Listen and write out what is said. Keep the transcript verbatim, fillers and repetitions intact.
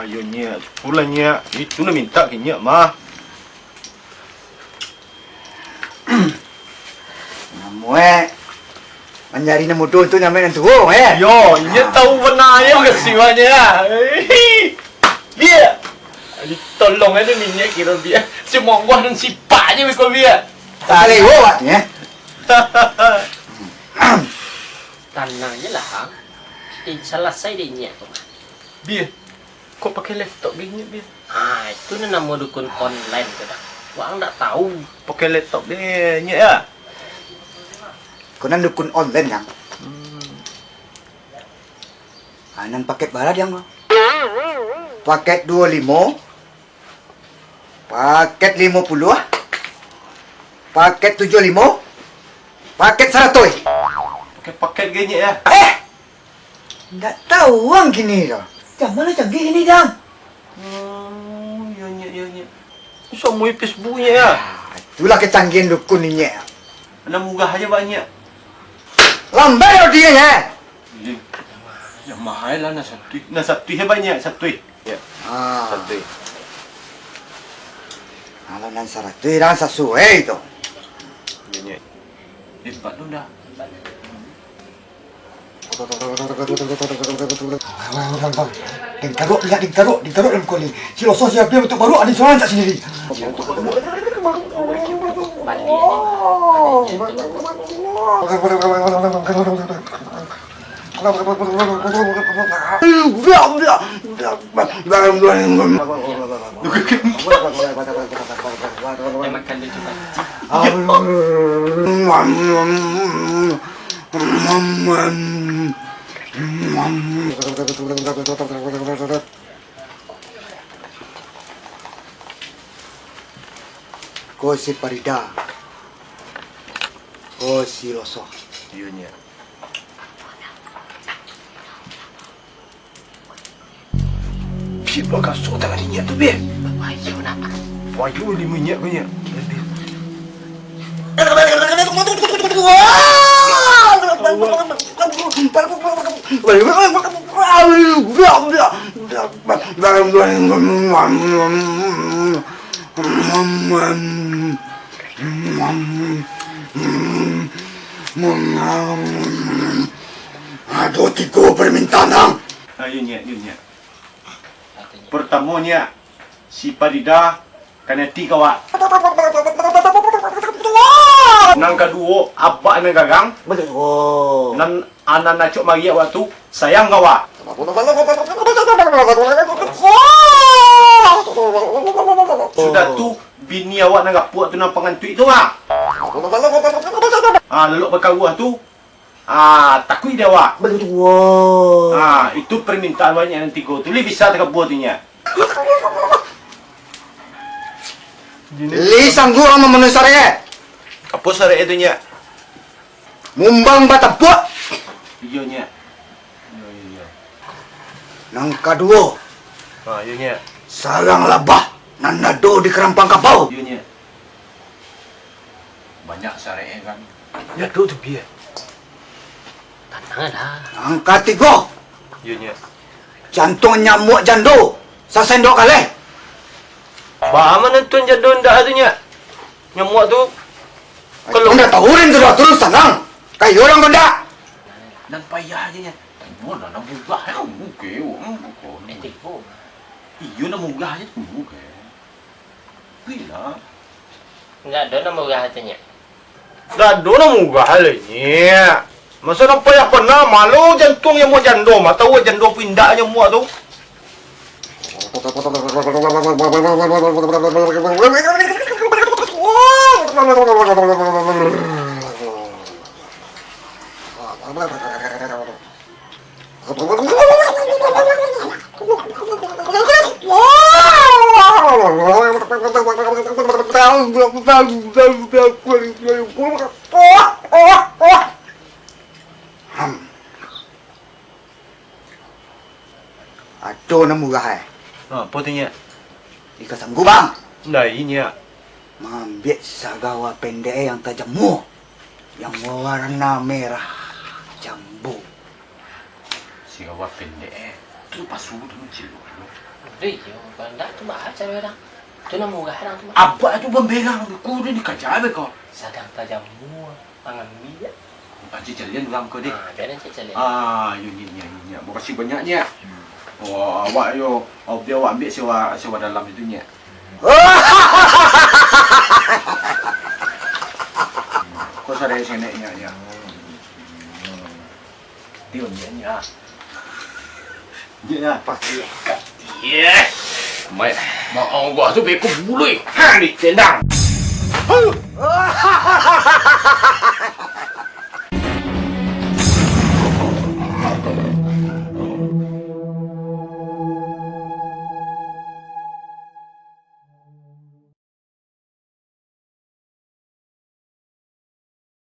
Iyo, Nyiak. Syukurlah, Nyiak. Itu nan mintak ka Nyiak mah. Namo, eh, manjadi nan mudo tu nyamai nan tuo, eh? Yo, inyo tahu bana yo kasiwaknyo, ya. Biak. Ditolong aja minyak kiro biak. Si monggoh nan sipak aja beko biak. Talewo, Pak, ya. Tanang je lah, Ang. Salasai dek inyak tu. Biak. Kok pakai laptop ge, Nyiak, Biak? Ah, itu nan namo dukun online tu dah. Wak ang dak tahu. Pakai laptop ge, Nyiak, ya? Kok nan dukun online, Kang? Hmm. Ah, nan paket bara, Kang? Paket duo limo, paket limo puluah, paket tujuah limo, paket saratuih. Pakai paket ge, Nyiak, ya? Eh! Ndak tahu ang kini ko. Zaman lah canggih kini, Jang. Oh, iyo, Nyiak, iyo, Nyiak. Samo Facebook, Nyiak, ya? Ah, itulah kecanggihan dukun ni, Nyiak. Nan murah aja, Pak, Nyiak. Lambai roti, Nyiak. Iyo. Nan mahal lah, nan satuih. Nan satuih, Pak, Nyiak, satuih. Ya. Ah. Satuih. Kalau nan saratuih, dah sasuai tu. Iyo, Nyiak. Eh, Pak, tu dah. Deng karok, liek, deng karok, deng karok dalam kuali. Si Loso si Abia bantuak baruak, ado surang tak sandiri. Ko si Parida. Ko si Loso. Iyo, Nyiak. Bia bagaso tangan inyak tu, Bia. Bahayo nak. Bahayo limo inyak ko, Nyiak. Ado tigo parmintaan, Ang. Ayo, Nyiak, yo, Nyiak. Partamo, Nyiak, si Parida kanai ti ka awak. Nan kaduo, abak nan gagang. Nan anak acok mariak awak tu, sayang ka awak. Sudah tu, bini awak nan gapuak tu, nan pangantuik tu, ha. Ha, lalok bakaruah tu, ha, takuik dek awak. Batua. Ha, itu parmintaan awak, Nyiak, nan tigo tu. Lai bisa takabua tu, Nyiak? Lai sanggup ang mamanuhi saraik? Apo saraik tu, Nyiak? Mumbang batampuak. Iyo, Nyiak. Iyo, iyo, iyo. Nan kaduo. Ha, iyo, Nyiak. Sarang labah nan ado di karampang kabau. Iyo, Nyiak. Banyak saraik, kan? Iyo, tu, tu, Bia. Tanang lah. Nan katigo. Iyo, Nyiak. Jantuang nyamuak jando sasendok kaleh. Baa manantuan jando indak tu, Nyiak? Nyamuak tu. Kalau ndak tahu, den sudah turun sanang. Kayo urang ko ndak? Nan payah aja, Nyiak. Tibo lah, nan murah, Nyiak. Oke, oke. Eh, tibo. Iyo, nan murah aja tu. Oke. Bila? Ndak ado nan murah tu, Nyiak. Ndak ado nan murah lai, Nyiak. Masa nan payah bana, malu jantuang nyamuak jando mah. Tahu jando pindak nyamuak tu. Ado nan murah, eh. Ha, apo tu, Nyiak? Ika sanggup, Bang? Ndak, Nyiak. Maambiak sagawa pendek, eh, yang tajamua, yang warna merah jambu. Sagawa pendek, eh. Tu pasu tu, ciluak tu. Deh, iyo, kalau ndak tu baa caro urang. Tu nan murah urang tu mah. Abak tu bamberang, ku tu dikaja be ko. Sadang tajamua, mangambiak. Pancik calian urang ko deh. Ah, biar pancik calian. Ah, yo, nyak, nyak, nyak. Makasih banyak, nyak. Hmm. Wah, awak yo, awak, biar awak ambiak sewa, sewa dalam itu, nyak. Ko sadai senek, nyak, nyak. Diam, nyak, nyak. Nyak, nyak. Pasti. Iya. Mai, maong gua tu beko bului. Ha, ditendang.